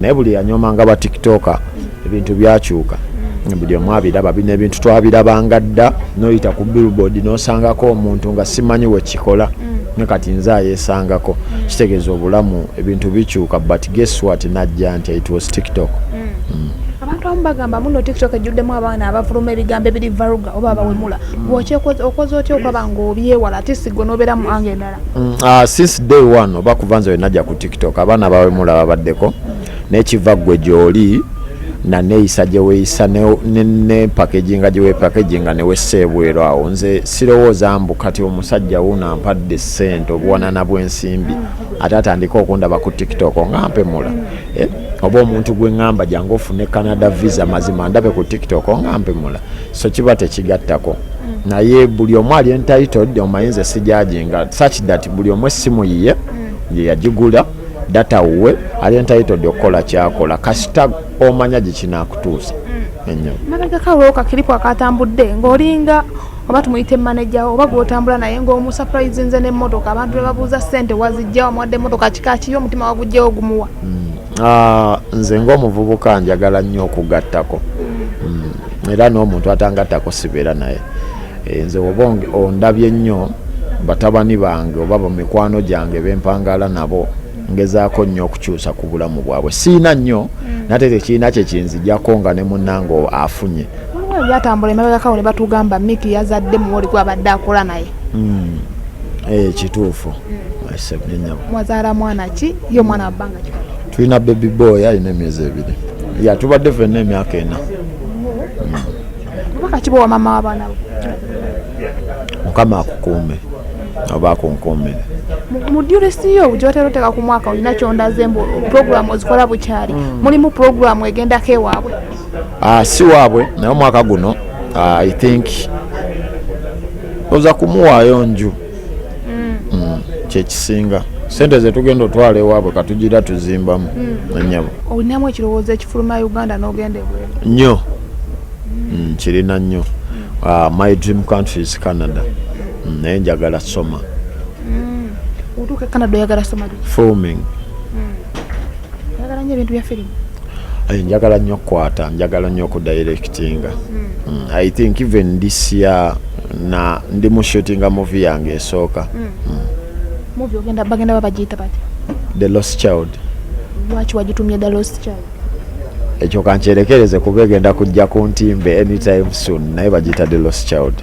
Naye buli yanyomanga ba TikToker, ebintu byakyuka, buli omu abiraba. Bino ebintu twabirabanga dda, noyita ku billboard nosangako omuntu nga simanyi wekikola, ne kati nze ayesangako. Kitegeeza obulamu, ebintu bikyuka. But guess what, najja nti it was TikTok. Abantu abamu bagamba muno TikTok ejjuddemu abaana abavuluma ebigambo ebiri vulgar oba abawemula. Okoze otya okulaba ng'obyewala, ate si gwe n'obeera mu anga endala? Since day one, oba kuva nze wenajja ku TikTok, abaana bawemula babaddeko, nekiva gwe gyoli naneeyisa gye weeyisa ne packaginga gye weepackaginga ne wessa ebweru awo. Nze sirowooza mbu kati omusajja wuno ampadde ssente, obuwanana bw'ensimbi, ate atandike okundaba ku TikTok nga mpemula. Eh, oba omuntu gwe ŋŋamba jangu ofune Canada visa, mazima ndabe ku TikTok nga mpemula, so kiba tekigattako. Naye buli omu ali entitled, omanyi nze sijudginga, such that buli omu essimu yiye ye yagigula, data wuwe, ali entitled okukola kyakola, kasita omanya gye kinaakutuusa ennyo. Mabegako awo ka clip akatambudde ng'olinga oba tumuyite manager oba gw'otambula naye ng'omusurprisinze n'emmotoka, abantu ne babuuza ssente wazijja, wamuwadde emmotoka kika kiyo, omutima wagugjewo gumuwa? Ah, nze ng'omuvubuka njagala nnyo okugattako. Era n'omuntu atangattako sibeera naye. Eh, nze oba ondabye nnyo batabani bange oba bamikwano gyange bempangala nabo, ngezaako nnyo okukyusa ku bulamu bwabwe. Siina nnyo, nate tekirina kyekinzijjako nga ne munnange afunye. Waliwo ebyatambula emabegako awo ne batugamba Miki yazadde muwoli gwabadde akola naye. Eh, kituufu. Ese, nnyabo. Mwazaala mwana ki? Ye omwana wa bbanga ki? Tulina baby boy alina emyezi 2. Ya, tubadde ffenna emyaka 4. Bubaka ki bwowa mama w'abaana bo? Mukama akukuume oba akunkuumire. Mu dulisi yo gyotera oteeka ku mwaka, olina kyondaze mbu puroguramu ozikola bukyali, mulimu puroguramu egendako ewaabwe? Ah, si waabwe, naye omwaka guno, ah, I think oza kumuwaayo nju. Kyekisinga sente zetugenda otwala ewaabwe katugira tuzimbamu, ennyabo. Olinamu ekirowoozo ekifuluma Uganda n'ogenda ebweru? Nnyo. Kirina nnyo. Ah, my dream country is Canada. Naye njagala soma. Otuuka e Canada oyagala soma biki? Filming. Oyagala nnyo ebintu bya firimu? Eh, njagala nnyo okukwata, njagala nnyo okudirectinga. I think even this year na ndi mu shootinga movie yange esooka. Movie ogenda bagenda babagiyita bati? The Lost Child. Lwaki wagitumye The Lost Child? Ekyo kankyerekereze kuba egenda kujja ku ntimbe anytime soon, naye bagiyita The Lost Child.